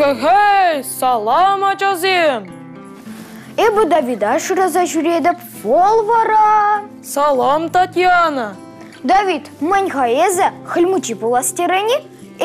Эхе-хей, салам, ачасем! Эпӗ Давида шыраса ҫӳретӗп, вӑл вара... Салам, Татьяна! Давид, мӗн-ха эсӗ, Хӗл Мучи пулас терӗн-и?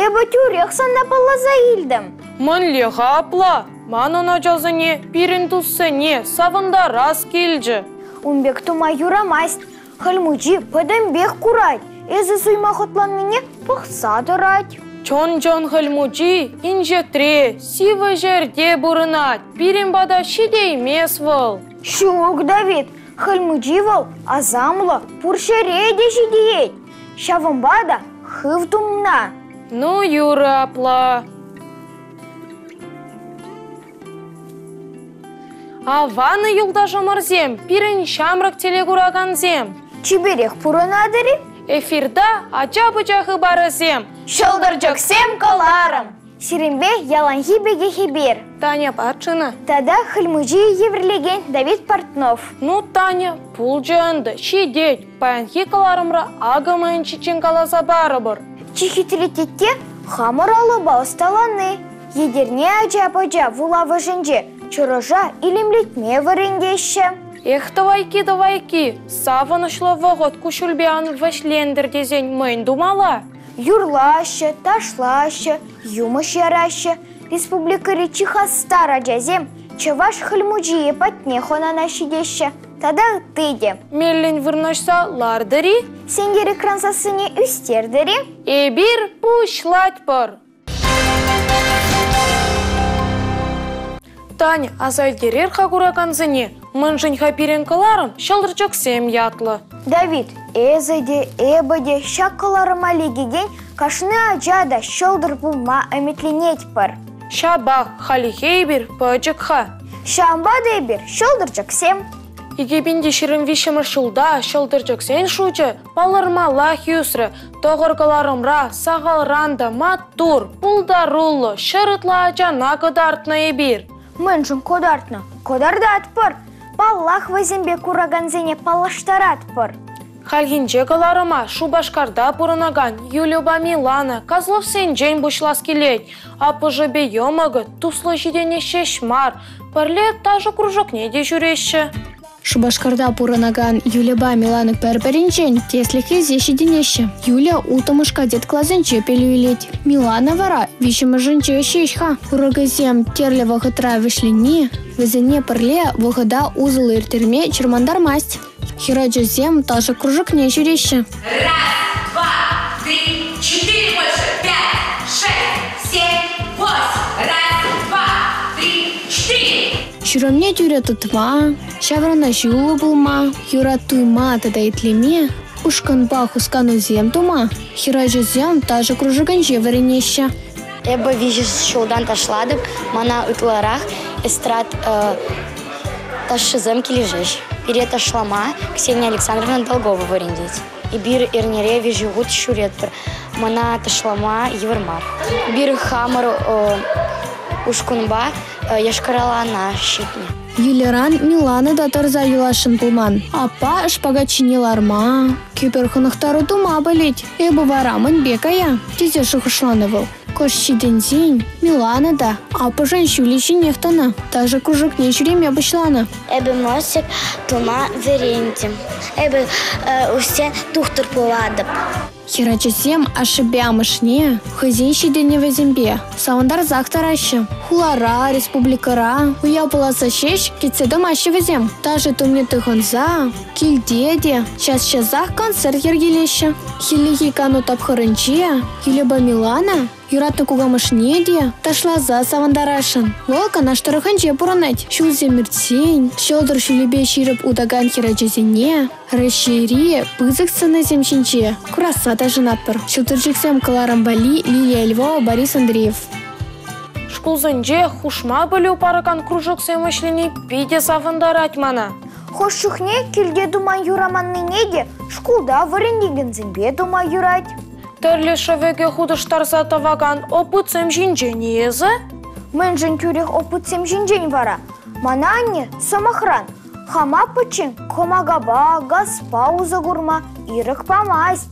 Эпӗ тӳрех сана палласа илтӗм. Мӗнле-ха апла? Манӑн ачасене, пирӗн туссене савӑнтарас килчӗ. Ун пек тума юрамасть. Хӗл Мучи пӗтӗмпех курать, эсӗ суйма хӑтланнине пӑхса тӑрать. Чӑн-чӑн Хӗл Мучи инҫетре, сивӗ ҫӗрте пурӑнать. Пирӗн пата ҫитеймест вӑл. Ҫук, Давид, Хӗл Мучи вӑл асамлӑ, пур ҫӗре те ҫитеет. Ҫавӑнпа та хыв тумна. Ну, юрӗ апла. Аван-и, юлташӑмӑрсем, пирӗн ҫамрӑк телекуракансем! Чиперех пурӑнатӑр-и? Эфирта ача-пӑча хыпарӗсем. Ҫӑлтӑрчӑксем кӑларӑм! Сирӗнпе яланхи пекех эпир. Таня Патшина. Тата Хӗл Мучи евӗрлекен Давид Портнов. Ну, Таня, пулчӗ ӗнтӗ, ҫитет. Паянхи кӑларӑмра акӑ мӗн ҫинчен каласа парӑпӑр. Чи хитре тетте хамӑр алӑпа ӑсталани. Етӗрне ача-пӑча вулавӑшӗнче чӑрӑша илемлетме вӗрентеҫҫӗ. Эх, тӑвайкки-тӑвайкки, савӑнӑҫлӑ вӑхӑт куҫҫульпе ан вӗҫлентӗр тесен мӗн тумалла? Юрлаҫҫӗ, ташлаҫҫӗ, юмӑҫ яраҫҫӗ. Республикӑри чи хастар ачасем чӑваш Хӗл Мучийӗ патне хӑнана ҫитеҫҫӗ тата ытти те. Меллӗн вырнаҫса лартӑр-и? Сенкер экран сассине ӳстертӗр-и? Эпир пуҫлатпӑр! Таня, аса илтерер-ха куракансене, мӗншӗн-ха пирӗн кӑларӑм Ҫӑлтӑрчӑксем ятлӑ? Давид, эсӗ те, эпӗ те ҫак кӑларӑма лекекен кашни ача та ҫӑлтӑр пулма ӗмӗтленетпӗр. Ҫапах хальлӗхе эпир пӗчӗк-ха. Ҫавӑнпа та эпир ҫӑлтӑрчӑксем. 2023 ҫулта ҫӑлтӑрчӑксен шучӗ палӑрмаллах ӳсрӗ. Тӑхӑр кӑларӑмра сахалран та маттур, пултаруллӑ, ҫӗр ытла ачана кӑтартнӑ эпир. Мӗншӗн кӑтартнӑ? Кӑтартатпӑр. Паллах, вӗсемпе куракансене паллаштаратпӑр. Хальхинче кӑларӑма Шупашкарта пурӑнакан Юльӑпа Милана Козловсенчен пуҫлас килет. Аппӑшӗпе йӑмӑкӗ туслӑ ҫитӗнес ҫеҫ мар, пӗрле ташӑ кружокне те ҫӳреҫҫӗ. Шупашкарта пурӑнакан Юльӑпа Милана пӗр-пӗринчен тӗслӗх илсе ҫитӗнеҫҫӗ. Юля улттӑмӗш кадет класӗнче пӗлӳ илет. Милана вара виҫҫӗмӗшӗнче ҫеҫ-ха. Урокӗсем тӗрлӗ вӑхӑтра вӗҫленни вӗсене пӗрле вӑхӑта усӑллӑ ирттерме чӑрмантармасть. Хӗрачасем ташӑ кружокне ҫӳреҫҫӗ. Раз, два, три, четыре больше, пять, шесть, семь, восемь. Раз, два, три, четыре. Ҫурӑмне тӳрӗ тытма, ҫаврӑнӑҫуллӑ пулма, юратуйма тата итлеме, ушкӑнпа хусканусем тума хӗрачасем ташӑ кружокӗнче вӗренеҫҫӗ. Эпӗ виҫӗ ҫултан ташлатӑп. Мана ытларах эстрад ташшисем килӗшеҫ. Пире ташлама Ксения Александровна Долгова вӗрентет. Эпир эрнере виҫӗ хут ҫӳретпӗр. Мана ташлама йывӑр мар. Эпир хамӑр ушкӑнпа Йошкар-Олана ҫитнӗ. Юльӑран Милана та тӑрса юласшӑн пулман. Аппа шпагат ҫине ларма, кӗпер хӑнӑхтару тума пӗлет. Эпӗ вара мӗнпе кая? тесе шухӑшланӑ вӑл. Кӑшт ҫитӗнсен Милана та аппӑшӗн ҫулӗ ҫинех тӑнӑ, ташӑ кружокне ҫӳреме пуҫланӑ. Эпӗ мостик тума вӗрентӗм. Эпӗ ӳссен тухтӑр пулатӑп. Хӗрачасем ашшӗпе амӑшне хӑйсен ҫитӗнӗвӗсемпе савӑнтарсах тӑраҫҫӗ. Хулара, республикӑра уяв пуласса ҫеҫ кӗтсе тӑмаҫҫӗ вӗсем. Ташӑ тумне тӑхӑнса килте те час-часах концерт йӗркелеҫҫӗ. Хӗллехи кану тапхӑрӗнче Юльӑпа Милана Юратнӑ кукамӑшне те ташласа савӑнтарасшӑн. Вӑл Канаш тӑрӑхӗнче пурӑнать. Ҫулсем иртсен ҫӑлтӑр ҫулӗпе ҫирӗп утакан хӗрачасене Раҫҫейри пысӑк сценӑсем ҫинче курасса та шанатпӑр. Ҫӑлтӑрчӑксем кӑларӑм валли Лилия Львова, Борис Андреев. Шкулсенче хушма пӗлӳ паракан кружоксем ӗҫлени питӗ савӑнтарать мана. Хӑш чухне килте тума юраманнине те шкулта вӗрентекенсемпе тума юрать. Тӗрлӗ шӗвеке хутӑштарса тӑвакан опытсем ҫинчен-и эсӗ? Мӗншӗн тӳрех опытсем ҫинчен вара? Мана анне, сӑмахран, хама пӗччен кӑмакапа, газпа усӑ курма ирӗк памасть.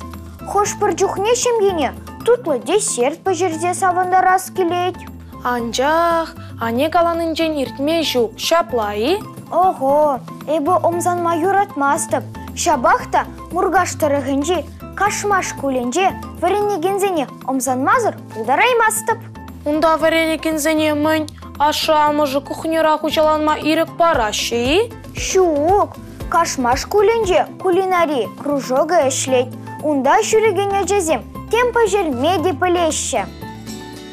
Хӑш-пӗр чухне ҫемьене тутлӑ десерт пӗҫерсе савӑнтарас килет. Анчах анне каланинчен иртме ҫук, ҫапла-и? Ого, эпӗ ӑмсанма юратмастӑп. Ҫапах та Муркаш тӑрӑхӗнчи Кашмаш шкулӗнче вӗренекенсене ӑмсанмасӑр пултараймастӑп. Унта вӗренекенсене мӗн, ашшӗ-амӑшӗ кухньӑра хуҫаланма ирӗк параҫҫӗ-и? Ҫук, Кашмаш шкулӗнче кулинари кружокӗ ӗҫлет. Унта ҫӳрекен ачасем тем пӗҫерме те пӗлеҫҫӗ.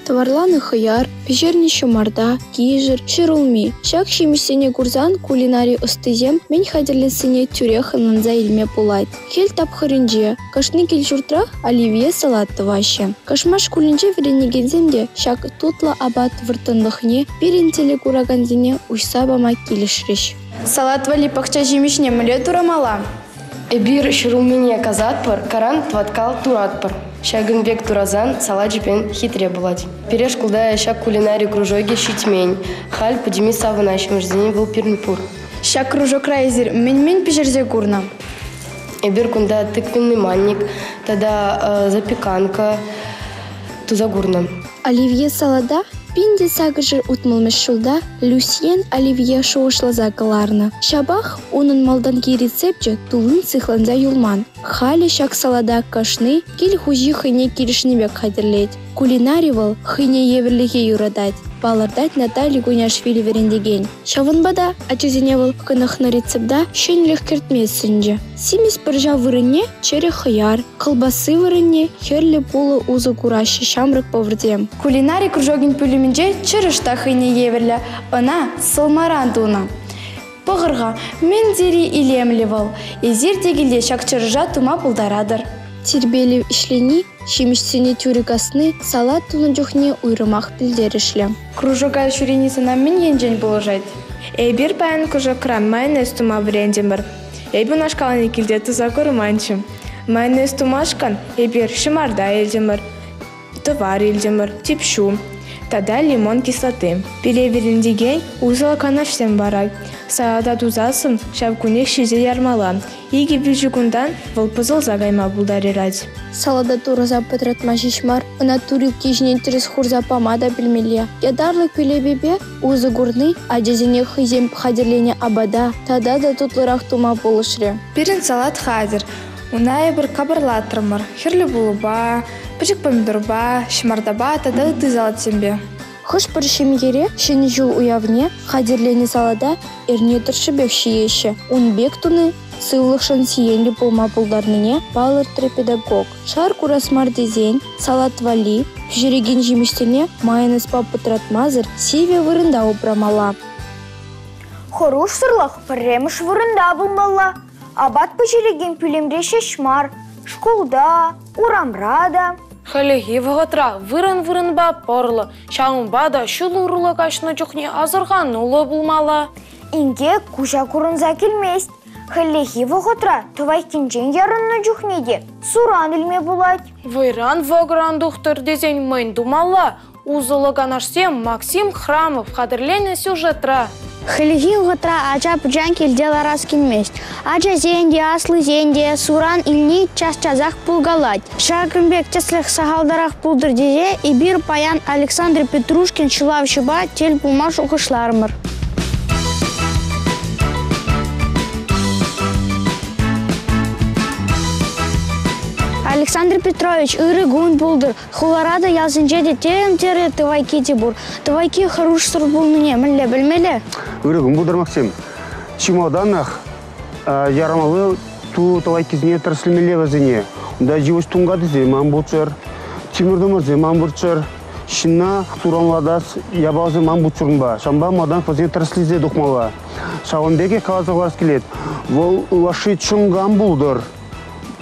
Тӑварланӑ хӑяр, пӗҫернӗ ҫӑмарта, кишӗр, ҫӗрулми. Ҫак ҫимӗҫсене курсан кулинари ӑстисем мӗн хатӗрлессине тӳрех ӑнланса илме пулать. Хӗл тапхӑрӗнче кашни кил-ҫуртрах оливье салат тӑваҫҫӗ. Кашмаш шкулӗнче вӗренекенсем те ҫак тутлӑ апат вӑрттӑнлӑхне пирӗн телекуракансене уҫса пама килӗшрӗҫ. Салат валли пахча ҫимӗҫне мӗнле турамалла? Эпир ҫӗрулмине касатпӑр, каран тӑваткал туратпӑр. Ҫакӑн пек турасан салачӗ пен хитре пулать. Пире шкулта ҫак кулинари кружокӗ ҫитмен. Халь пӗтӗмпе савӑнаҫҫӗ, вӗсене вӑл пирӗн пур. Ҫак кружокра эсир мӗн-мӗн пӗҫерсе курнӑ? Эпир кунта тыквенный манник тата запеканка туса курнӑ. Оливье салата 1860-мӗш ҫулта Люсьен Оливье шухӑшласа кӑларнӑ. Ҫапах унӑн малтанхи рецепчӗ туллин сыхланса юлман. Халӗ ҫак салата кашни кил хуҫи хӑйне килӗшнӗ пек хатӗрлет. Кулинари вӑл хӑйне евӗрлӗхе юратать, палӑртать Наталья Гуняшвили вӗрентекен. Ҫавӑнпа та ачасене вӑл хӑнӑхнӑ рецепта ҫӗнӗлӗх кӗртме сӗнчӗ. Симӗс пӑрҫа вырӑнне чӗрӗ хӑяр, кӑлпасси вырӑнне хӗрлӗ пулӑ усӑ кураҫҫӗ ҫамрӑк поварсем. Кулинари кружокӗн пӳлӗмӗнче чӑрӑш та хӑйне евӗрлӗ. Ӑна сӑлмаран тунӑ. Пӑхӑр-ха, мӗн тери илемлӗ вӑл. Эсир те килте ҫак чӑрӑша тума пултаратӑр. Тирпейлӗ ӗҫлени, ҫимӗҫсене тӳрӗ касни салат тунӑ чухне уйрӑмах пӗлтерӗшлӗ. Кружока ҫӳрени сана мӗн енчен пулӑшать? Эпир паян кружокра майонез тума вӗрентӗмӗр. Эпӗ унашкалне килте туса курманччӗ. Майонез тумашкӑн эпир ҫӑмарта илтӗмӗр, тӑвар илтӗмӗр, тип ҫу тата лимон кислоти. Пире вӗрентекен усӑллӑ канашсем парать. Салата тусассӑн ҫав кунех ҫисе ярмалла. Икӗ-виҫӗ кунтан вӑл пӑсӑлса кайма пултарать. Салата тураса пӑтратма ҫеҫ мар, ӑна турилкке ҫине тӗрӗс хурса пама та пӗлмелле. Ятарлӑ кӳлепепе усӑ курни ачасене хӑйсем хатӗрленӗ апата тата та тутлӑрах тума пулӑшрӗ. Пирӗн салат хатӗр. Уна эпир капӑрлатрӑмӑр. Хӗрлӗ пулӑпа, пӗчӗк помидорпа, ҫӑмартапа тата ытти салатсемпе. Хӑш-пӗр ҫемьере Ҫӗнӗ ҫул уявне хатӗрленӗ салата эрне тӑршшӗпех ҫиеҫҫӗ. Ун пек туни сывлӑхшӑн сиенлӗ пулма пултарнине палӑртрӗ педагог. Шар курас мар тесен салат валли пӗҫерекен ҫимӗҫсене майонезпа пӑтратмасӑр сивӗ вырӑнта упрамалла. Хӑрушсӑрлӑх пӗрремӗш вырӑнта пулмалла. Апат пӗҫерекен пӳлӗмре ҫеҫ мар, шкулта, урамра та. Хӗллехи вӑхӑтра вырӑн-вырӑнпа пӑрлӑ, ҫавӑнпа та ҫул урлӑ каҫнӑ чухне асӑрхануллӑ пулмалла. Инкек куҫа курӑнса килмест. Хӗллехи вӑхӑтра тӑвайккинчен ярӑннӑ чухне те суран илме пулать. Вӑйран вӑкӑран тухтӑр тесен мӗн тумалла? Усӑллӑ канашсем Максим Храмов хатӗрленӗ сюжетра. Хӗллехи вӑхӑтра ача-пӑчан килте ларас килмест. Ачасен те, аслисен те суран илни час-часах пулкалать. Ҫакӑн пек тӗслӗх сахалтарах пултӑр тесе эпир паян Александр Петрушкин ҫӑлавҫӑпа тӗл пулма шухӑшларӑмӑр. Александр Петрович, ырӑ кун пултӑр. Хулара та, ялсенче те тем тӗрлӗ тӑвайкки те пур. Тӑвайкки хӑрушсӑр пулнине мӗнле пӗлмелле? Ырӑ кун пултӑр, Максим. Чи малтанах ярамалли ту тӑвайккисене тӗрӗслемелле вӗсене. Унта йывӑҫ тункатисем ан пулччӑр, тимӗр-тӑмӑрсем ан пулччӑр, ҫынна суранлатас япаласем ан пулччӑр унпа. Ҫавӑнпа малтанах вӗсене тӗрӗслесе тухмалла. Ҫавӑн пекех каласа хӑварас килет, вӑл ытлашши чӑнкӑ ан пултӑр.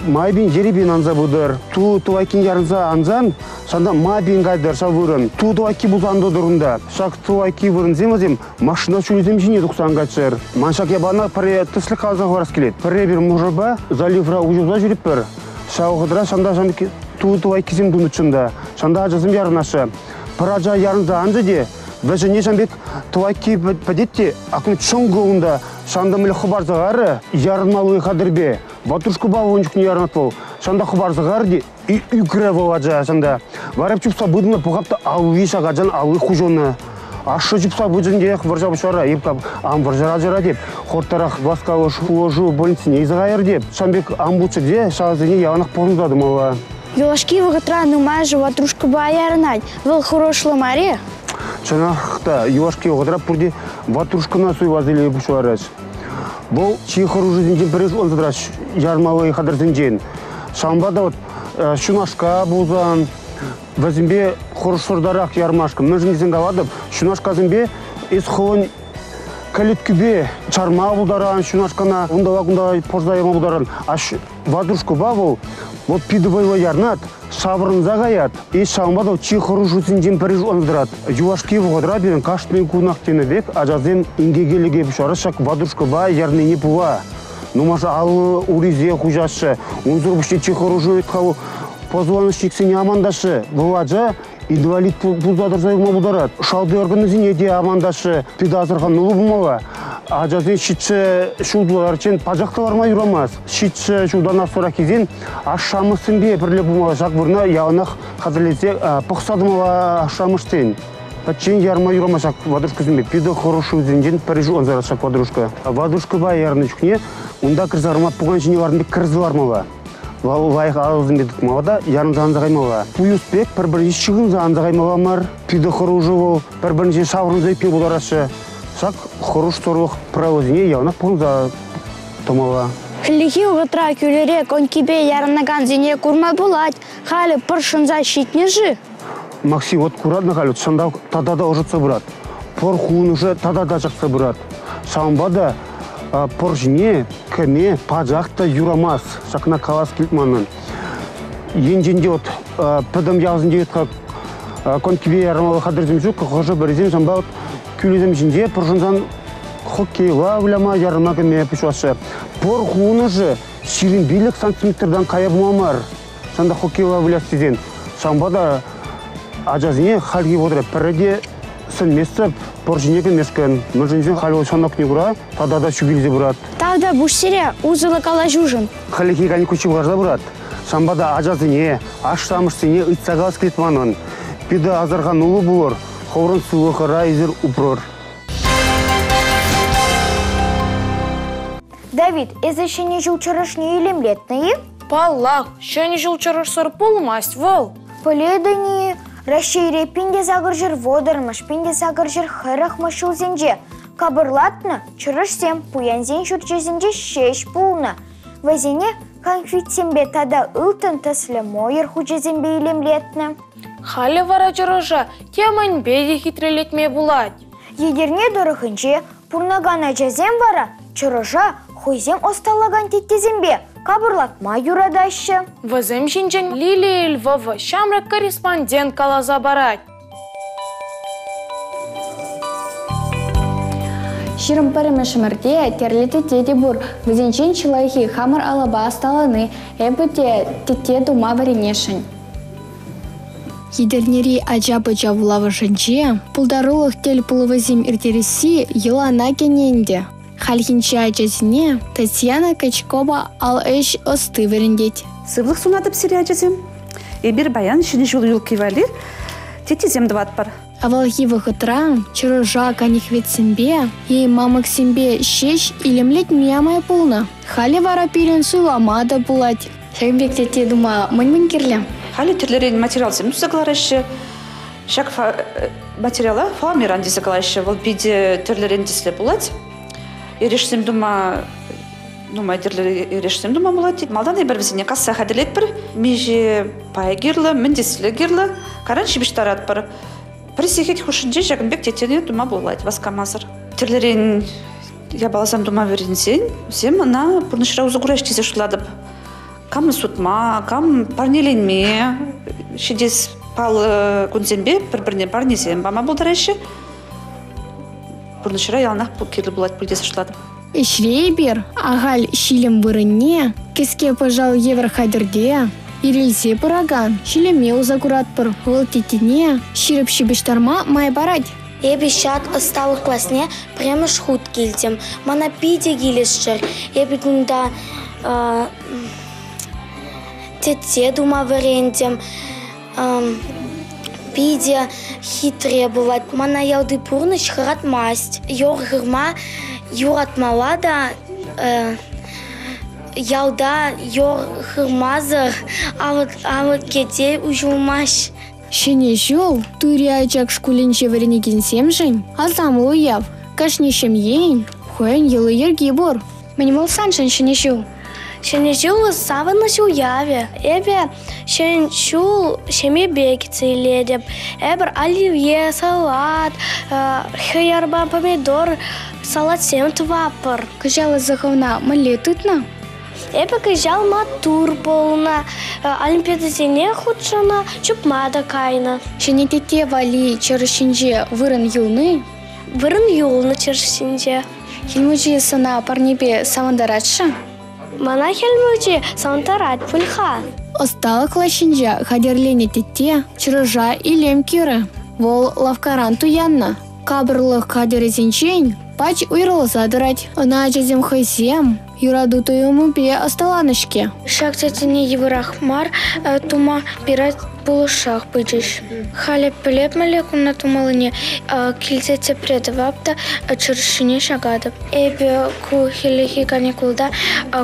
Майпин ерипен анса пытӑр. Ту тӑвайккин ярӑнса ансан, ҫавӑнта майпин кайтӑр ҫав вырӑн. Ту тӑвайкки пулса ан тӑтӑр унта. Ҫак тӑвайкки вырӑнсем вӗсем машина ҫулӗсем ҫине тухса ан кайччӑр. Ман ҫак япалана пӗрре тӗслӗх каласа хӑварас килет. Пӗрре эпир мӑшӑрпа заливра уҫӑлса ҫӳретпӗр. Ҫав вӑхӑтра ҫанта ҫамки ту тӑвайккисем тунӑччӗ унта. Ҫанта ачасем ярӑнаҫҫӗ. Пӗр ача ярӑнса анчӗ те, вӗҫӗне ҫам пек тӑвайкки пӗтет те, акӑ чӑнкӑ унта. Ҫавӑнта мӗнле хӑпарса карӗ, ярӑнмалли хатӗрпе. Ватрушкӑпа ун чухне ярӑнать вӑл. Ҫавӑнта хӑпарса карӗ те ӳкрӗ вӑл ача ҫавӑнта. Вара чупса пытӑннӑ пӑхап та алли ҫак ачан алли хуҫӑлнӑ. Ашшӗ чупса пычӗ те вӑрҫа пуҫларӗ. Эп ам вӑрҫӑра ачара теп, хӑрттарах васкавлӑ пулӑшу больницине илсе кайӑр теп. Ҫавӑн пек ан пулччӑр те ҫавсене яланах пӑхӑнса тӑмалла. Юлашки вӑхӑтра нумайӑшӗ ватрушкӑпа ярӑнать. Вӑл хӑрушлӑ мар-и? Чӑнах та, юлашки вӑхӑтра пурте ватрушкӑна суйласа илме пуҫларӗҫ. Вӑл чи хӑрушӑсенчен пӗри шутланса тӑрать ярмалли хатӗрсенчен. Ҫавӑнпа та вот ҫунашка пулсан, вӗсемпе хӑрушсӑртарах ярмашкӑн. Мӗншӗн тесен калатӑп, ҫунашкасемпе эс хӑвӑн кӗлеткӳпе чарма пултаран, ҫунашкана унталла-кунталла пӑрса яма пултаран. А ватрушкӑпа вӑл вот питӗ вӑйлӑ ярнать, ҫаврӑнса каять. И ҫавӑнпа та чи хӑрушӑсенчен пӗри шутланса тӑрать. Юлашки вӑхӑтра пирӗн кашни кунах тенӗ пек ачасем инкеке леке пуҫларӗҫ ҫак ватрушкӑпа ярнине пула. Нумайӑшӗ алӑ урисе хуҫаҫҫӗ. Унсӑр пуҫне чи хӑрушӑ вӗт-ха вӑл позвоночниксене амантаҫҫӗ. Вӑл ача инвалид пулса тӑрса юлма пултарать. Шалти органӗсене те амантаҫҫӗ. Питӗ асӑрхануллӑ пулмалла. Ачасен ҫиччӗ ҫул тултариччен пачах та ларма юрамасть. Ҫиччӗ ҫултан аслӑраххисен ашшӗ-амӑшсемпе пӗрле пулмалла. Ҫак вырӑна яланах хатӗрлесе пӑхса тӑмалла ашшӗ-амӑшсен. Пӗччен ярма юрамасть ҫак ватрушкӑсемпе. Питӗ хӑрушшисенчен пӗри шутланса ҫак ватрушка. Ватрушкӑпа ярнӑ чухне унта кӗрсе ларма пукан ҫине ларнӑ пек кӗрсе лармалла. Лайӑх алӑсемпе тытмалла та ярӑнса анса каймалла. Пуйӑс пек пӗр-пӗрне ҫыхӑнса анса каймалла мар. Питӗ хӑрушӑ вӑл. Пӗр-пӗринчен ҫаврӑнса ӳкме пултараҫҫӗ. Ҫак хӑрушсӑрлӑх правилисене яланах пӑхӑнса тӑмалла. Хӗллехи вӑхӑтра кӳлӗре конькипе ярӑнакансене курма пулать. Халӗ пӑр шӑнса ҫитнӗ-ши? Максим, вот куратна халь, ҫанталӑк тата та ӑшӑтса пырать. Пӑр хулӑнӑшӗ тата та чакса пырать. Ҫавӑнпа та пӑр ҫине кӗме пачах та юрамасть. Ҫакна калас килет манӑн. Енчен те вот пӗтӗм ялсенче конькипе ярӑнмалли хатӗрсем ҫук, хӑшӗ-пӗрисем ҫавӑнпа вот кӳлӗсем ҫинче пӑр шӑнсан хоккейла выляма, ярӑнма кӗме пуҫлаҫҫӗ. Пӑр хулӑнӑшӗ 25 сантиметртан кая пулма мар. Ҫавӑнта хоккейла выляс тесен ҫавӑнпа та ачасене хальхи вӑхӑтра пӗрре те сӗнместӗп пӑр ҫине кӗмешкӗн. Мӗншӗн тесен халь вӑл ҫанталӑкне кура тата та ҫу килсе пырать. Тавтапуҫ сире усӑллӑ калаҫушӑн. Хӗллехи каникул ҫывхарса пырать. Ҫавӑнпа та ачасене, ашшӗ-амӑшсене ыйтса калас килет манӑн. Питӗ асӑрхануллӑ пулӑр, хӑвӑрӑн сывлӑхӑра эсир упрӑр. Давид, эсӗ Ҫӗнӗ ҫул чӑрӑшне илемлетнӗ-и? Паллах, Ҫӗнӗ ҫул чӑрӑшсӑр пулмасть вӑл. Пӗлетӗн-и, Раҫҫейре 1830-мӗш, 1840-мӗш ҫулсенче капӑрлатнӑ чӑрӑшсем пуянсен ҫурчӗсенче ҫеҫ пулнӑ. Вӗсене конфетсемпе тата ылтӑн тӗслӗ мӑйӑр хучӗсемпе илемлетнӗ. Халӗ вара чӑрӑша темӗнпе те хитрелетме пулать. Етӗрне тӑрӑхӗнче пурӑнакан ачасем вара чӑрӑша хӑйсем ӑсталакан теттесемпе капӑрлатма юратаҫҫӗ. Вӗсем ҫинчен Лилия Львова ҫамрӑк корреспондент каласа парать. 21-мӗш ӗмӗрте тӗрлӗ тетте те пур. Вӗсенчен чылайхи хамӑр алӑпа ӑсталани. Эпӗ те тетте тума вӗренесшӗн. Етӗрнери ача-пӑча вулавӑшӗнче пултарулӑх тӗл пулӑвӗсем ирттересси йӑлана кӗнӗ ӗнтӗ. Хальхинче ачасене Татьяна Качкова ал ӗҫ ӑсти вӗрентет. Сывлӑх сунатӑп сире, ачасем. Эпир паян Ҫӗнӗ ҫул юлкки валли теттесем тӑватпӑр. Авалхи вӑхӑтра чӑрӑша канихветсемпе е мамӑксемпе ҫеҫ илемлетме май пулнӑ. Халӗ вара пирӗн суйлама та пулать. Ҫакӑн пек тетте тума мӗн-мӗн кирлӗ? Халӗ тӗрлӗрен материалсем туса кӑлараҫҫӗ. Ҫак материала фоамиран тесе калаҫҫӗ. Вӑл питӗ тӗрлӗрен тӗслӗ пулать. Эрешсем тума нумай тӗрлӗ эрешсем тума пулать. Малтан эпир вӗсене касса хатӗрлетпӗр. Миҫе пай кирлӗ, мӗн тӗслӗ кирлӗ. Каран ҫыпӑҫтаратпӑр. Пӗр сехет хушшинче ҫакӑн пек теттене тума пулать васкамасӑр. Тӗрлӗрен япаласем тума вӗренсен вӗсем ӑна пурнӑҫра усӑ кураҫ тесе шутлатӑп. Кам сутма, кам парнеленме ҫитес паллӑ кунсемпе пӗр-пӗрне парнесем пама пултараҫҫӗ. Пурнӑҫра яланах кирлӗ пулать пуль тесе шутлатӑп. Ӗҫре эпир ахаль ҫилӗм вырӑнне кӗске пӑшал евӗр хатӗрте ирӗлсе пыракан ҫилӗме усӑ куратпӑр. Вӑл теттене ҫирӗп ҫыпӑҫтарма май парать. Эпӗ ҫак ӑсталӑх класне пӗрремӗш хут килтӗм. Мана питӗ килӗшрӗ. Эпӗ кунта тетте тума вӗрентӗм. Питӗ хитре пулать. Мана ялти пурнӑҫ хӑратмасть. Юр хырма юратмалла та ялта юр хырмасӑр алӑк-кӗте уҫӑлмасть. Ҫӗнӗ ҫул Тури Ачак шкулӗнче вӗренекенсемшӗн асамлӑ уяв. Кашни ҫемьен хӑйӗн йӑли-йӗрки пур. Мӗн вӑл саншӑн Ҫӗнӗ ҫул? Ҫӗнӗ ҫул савӑнӑҫ уявӗ. Эпӗ Ҫӗнӗ ҫул ҫемьепе кӗтсе илетӗп. Эпӗр оливье, салат, хӑярпа помидор салатсем тӑватпӑр. Кӑҫал эсӗ хӑвна мӗнле тытнӑ? Эпӗ кӑҫал маттур пулнӑ, олимпиадӑсене хутшӑннӑ, чупма та кайнӑ. Ҫӗнӗ тетте валли чӑрӑш ҫинче вырӑн юлнӑ-и? Вырӑн юлнӑ чӑрӑш ҫинче. Хӗл Мучи сана парнепе савӑнтарать-ши? Мана Хӗл Мучи савӑнтарать пуль-ха. Ӑсталӑх лаҫҫинче хатӗрленӗ тетте чӑрӑша илем кӳрӗ. Вӑл лавккаран туяннӑ. Капӑрлӑх хатӗрӗсенчен пач уйрӑлса тӑрать. Ӑна ачасем хӑйсем юрату туйӑмӗпе ӑсталанӑ-ҫке. Ҫак теттене йывӑрах мар тума пире пулӑшсах пычӗҫ. Халӗ пӗлеп мӗнле куна тумаллине, килсе тепре тӑвап та чӑрӑшшине ҫакатӑп. Эпӗ ку хӗллехи каникулта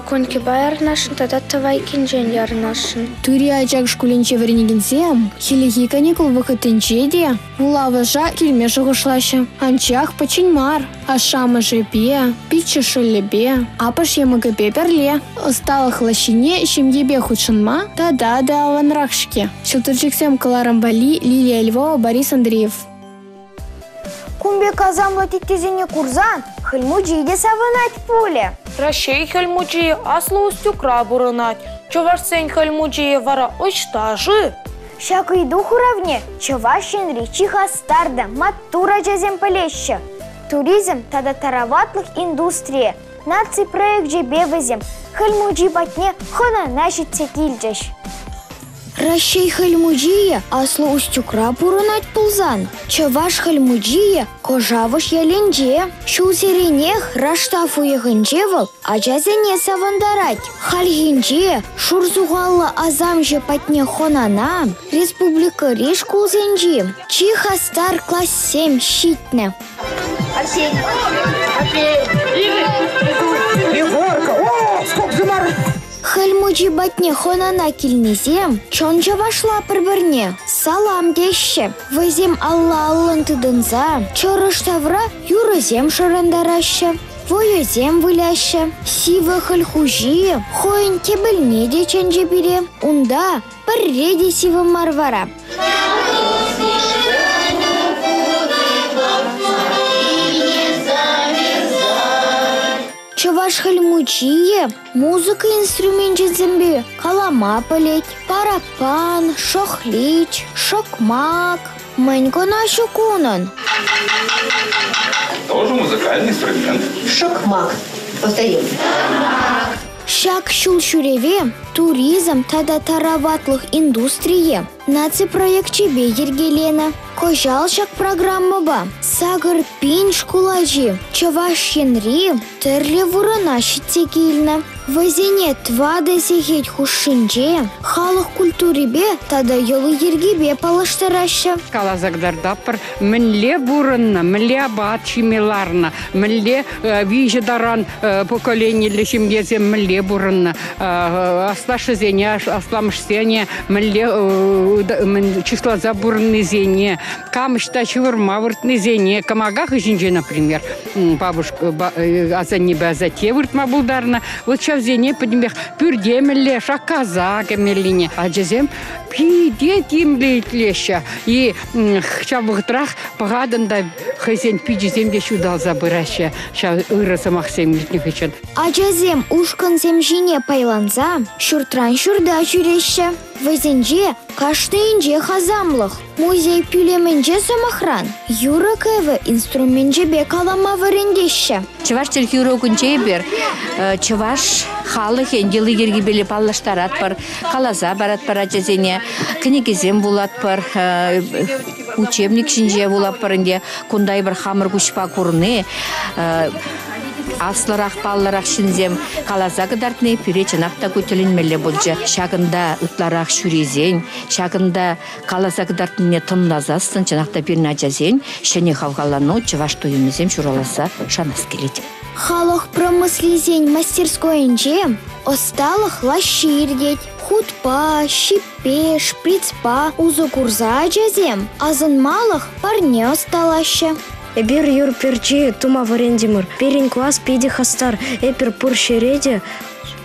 конькипа ярӑнасшӑн тата тӑвайккинчен ярӑнасшӑн. Тури Ачак шкулӗнче вӗренекенсем хӗллехи каникул вӑхӑтӗнче те вулавӑша килме шухӑшлаҫҫӗ. Анчах пӗччен мар, ашшӗ-амӑшӗпе, пиччӗш-шӑллӗпе, аппӑш-йӑмӑкӗпе пӗрле ӑсталӑх лаҫҫине ҫемьепе хутшӑнма тата та аванрах-ҫке. Ҫӑлтӑрчӑксем кӑларӑм валли Лилия Львова, Борис Андреев. Кун пек асамлӑ теттесене курсан Хӗл Мучи те савӑнать пулӗ. Раҫҫей Хӗл Мучийӗ Аслӑ Устюгра пурӑнать. Чӑвашсен Хӗл Мучийӗ вара ӑҫта-ши? Ҫак ыйту хуравне Чӑваш Енри чи хастар та маттур ачасем пӗлеҫҫӗ. Туризм тата тараватлӑх индустрийӗ наци проекчӗпе вӗсем Хӗл Мучи патне хӑнана ҫитсе килчӗҫ. Раҫҫей Хӗл Мучийӗ Аслӑ Устюгра пурӑнать пулсан, Чӑваш Хӗл Мучийӗ Кӑшавӑш ялӗнче. Ҫулсеренех раштав уйӑхӗнче вӑл ачасене савӑнтарать. Хальхинче шур сухаллӑ асамҫӑ патне хӑнана республикӑри шкулсенчи чи хастар классем ҫитнӗ. Арсений, Матвей, Игорь, Егорка, о, сколько зимар! Хӗл Мучи патне хӑнана килнисем чӑн чӑвашла пӗр-пӗрне салам теҫҫӗ. Вӗсем алла-аллӑн тытӑнса чӑрӑш тавра юрӑсем шӑрантараҫҫӗ, вӑйӑсем выляҫҫӗ. Сивӗ хӗл хуҫи хӑйӗн тӗпелне те чӗнчӗ пире. Унта пӗрре те сивӗ мар вара. Чӑваш Хӗл Мучийӗ музыка инструменчӗсемпе калама пӗлет. Параппан, шӑхлич, шӑкмак. Мӗн кӑна ҫук унӑн. Тоже музыкальный инструмент. Шӑкмак. Повторим. Ҫак ҫул ҫӳреве туризм тата тараватлӑх индустрийӗ наци проекчӗпе йӗркеленӗ. Кӑҫал ҫак программӑпа 8000 шкул ачи Чӑваш Енри тӗрлӗ вырӑна ҫитсе килнӗ. Вӗсене тӑватӑ сехет хушшинче халӑх культурипе тата йӑли-йӗркипе паллаштараҫҫӗ. Каласа кӑтартатпӑр, мӗнле пурӑннӑ, мӗнле апат ҫиме ларнӑ, мӗнле виҫӗ таран поколениллӗ ҫемьесем мӗнле пурӑннӑ, аслашшӗсене, асламӑшсене мӗнле чысласа пурӑннисене, кам ӑҫта ҫывӑрма выртнисене, кӑмака хыҫӗнче, например, бабушка, асаннепе асатте выртма пултарнӑ. Вот ҫавсене пӗтӗмпех пӳрте мӗнле шаккаса кӗмеллине ачасем питӗ тимлӗ итлеҫҫӗ. И ҫав вӑхӑтрах пӑхатӑн та хӑйсен пичӗсем те ҫуталса пыраҫҫӗ ҫав ырӑ сӑмахсем илтнӗ хыҫҫӑн. Ачасем ушкӑнсем ҫине пайланса ҫуртран ҫурта ҫӳреҫҫӗ. Вӗсенче кашнийӗнчех асамлӑх. Музей пӳлӗмӗнче, сӑмахран, юрӑ-кӗвӗ инструменчӗпе калама вӗрентеҫҫӗ. Чӑваш чӗлхи урокӗнче эпир чӑваш халӑхӗн йӑли-йӗркипеле паллаштаратпӑр, каласа паратпӑр ачасене, кӗнекесем вулатпӑр. Учебник ҫинче вулатпӑр ӗнтӗ. Кунта эпир хамӑр куҫпа курни, аслӑрах, паллӑрах ҫынсем каласа кӑтартни пире чӑнах та ку тӗлӗнмелле пулчӗ. Ҫакӑнта ытларах ҫӳресен, ҫакӑнта каласа кӑтартнине тӑнласассӑн чӑнах та пирӗн ачасен ҫӗнӗ хавхалану, чӑваш туйӑмӗсем ҫураласса шанас килет. Халӑх промыслисен мастерскойӗнче ӑсталӑх лаҫҫи иртет. Хутпа, ҫиппе, шприцпа усӑ курса ачасем асӑнмалӑх парне ӑсталаҫҫӗ. Эпир юр пӗрчи тума вӗрентӗмӗр. Пирӗн класс питӗ хастар. Эпир пур ҫӗре те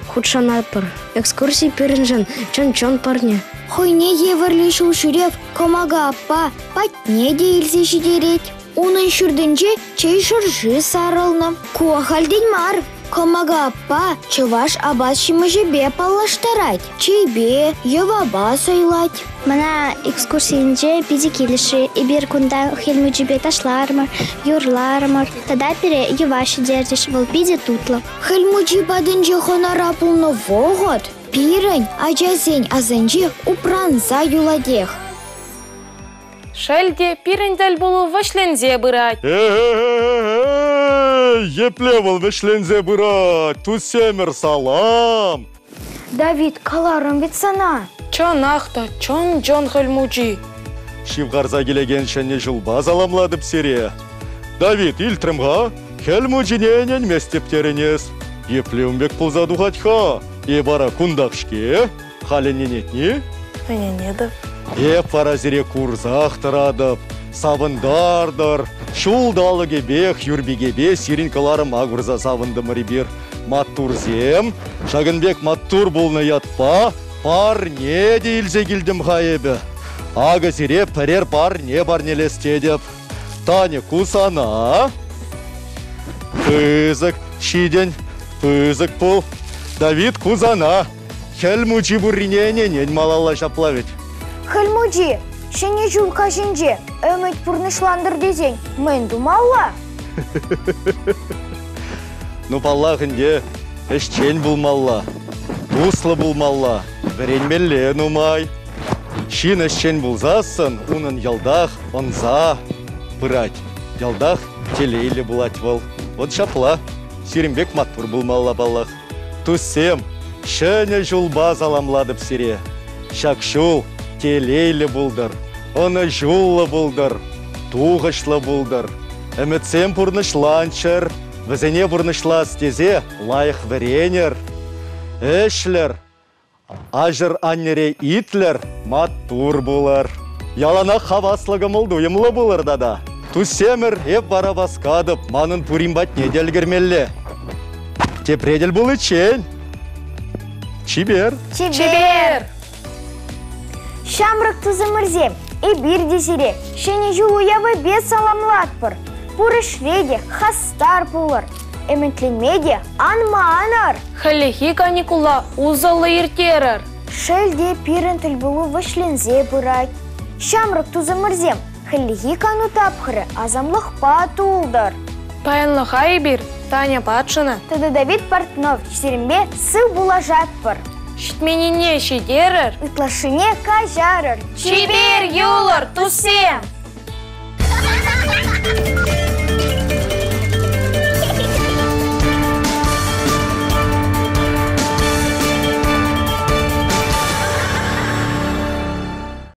хутшӑнатпӑр. Экскурси пирӗншӗн чӑн-чӑн парне. Хӑйне евӗрлӗ ҫул ҫӳрев кӑмака аппа патне те илсе ҫитерет. Унӑн ҫуртӗнче чей шӑрши сарӑлнӑ. Ку ахальтен мар. Кӑмака аппа чӑваш апат-ҫимӗҫӗпе паллаштарать, чейпе, йӑвапа сӑйлать. Мана экскурсийӗнче питӗ килӗшрӗ. Эпир кунта Хӗл Мучипе ташларӑмӑр, юрларӑмӑр. Тата пире йӑва ҫитерчӗҫ. Вӑл питӗ тутлӑ. Хӗл Мучи патӗнче хӑнара пулнӑ вӑхӑт пирӗн ачасен асӗнче упранса юлатех. Шел те, пирӗн тӗлпулу вӗҫленсе пырать. Эй, епле вӑл вӗҫленсе пырать? Туссемӗр, салам! Давид, каларӑм вӗт сана. Чӑнах та, чӑн-чӑн Хӗл Мучи. Ҫывхарса килекен Ҫӗнӗ ҫулпа саламлатӑп сире. Давид, илтрӗм-ха, Хӗл Мучине ӗненместӗп терӗн эс. Епле ун пек пулса тухать-ха? Е вара кунтах-ҫке? Халь ӗненетни? Ӗненетӗп. Эп вара сире курсах тӑратӑп. Савӑнтартӑр. Ҫулталӑкӗпех Юрпикепе сирӗн кӑларӑма курса савӑнтӑмӑр эпир. Маттурсем, ҫакӑн пек маттур пулнӑ ятпа парне те илсе килтӗм-ха эпӗ. Акӑ сире пӗрер парне парнелес тетӗп. Таня, ку сана. Пысӑк ҫитӗн, пысӑк пул. Давид, ку сана. Хӗл Мучи пуррине ӗненен малалла ҫапла вӗт. Хӗл Мучи, Ҫӗнӗ ҫул каҫӗнче ӗмӗт пурнӑҫлантӑр тесен мӗн тумалла? Ну, паллах ӗнтӗ, ӗҫчен пулмалла, туслӑ пулмалла, вӗренмелле нумай. Ҫын ӗҫчен пулсассӑн унӑн йӑлтах ӑнса пырать, йӑлтах телейлӗ пулать вӑл. Вот ҫапла, сирӗн пек маттур пулмалла паллах. Туссем, Ҫӗнӗ ҫулпа саламлатӑп сире. Ҫак ҫул телейлӗ пултӑр, ӑнӑҫуллӑ пултӑр, тухӑҫлӑ пултӑр. Ӗмӗтсем пурнӑҫланччӑр, вӗсене пурнӑҫлас тесе лайӑх вӗренӗр, ӗҫлӗр, аҫӑр-аннӗре итлӗр, маттур пулӑр. Яланах хаваслӑ кӑмӑл-туйӑмлӑ пулӑр тата. Туссемӗр, эп вара васкатӑп, манӑн пурин патне те ӗлкӗрмелле. Тепре тӗл пуличчен. Чипер. Чипер! Ҫамрӑк тусӑмӑрсем, эпир те сире Ҫӗнӗ ҫул уявӗпе саламлатпӑр. Пур ӗҫре те хастар пулӑр. Ӗмӗтленме те ан манӑр. Хӗллехи каникула усӑллӑ ирттерӗр. Шел те, пирӗн тӗлпулу вӗҫленсе пырать. Ҫамрӑк тусӑмӑрсем, хӗллехи кану тапхӑрӗ асамлӑхпа тултӑр. Паянлӑха эпир Таня Патшина тата Давид Портнов сирӗнпе сыв пулашатпӑр. Ҫитменнине ҫитерӗр. Ытлашшине каҫарӑр. Чипер юлӑр, туссем!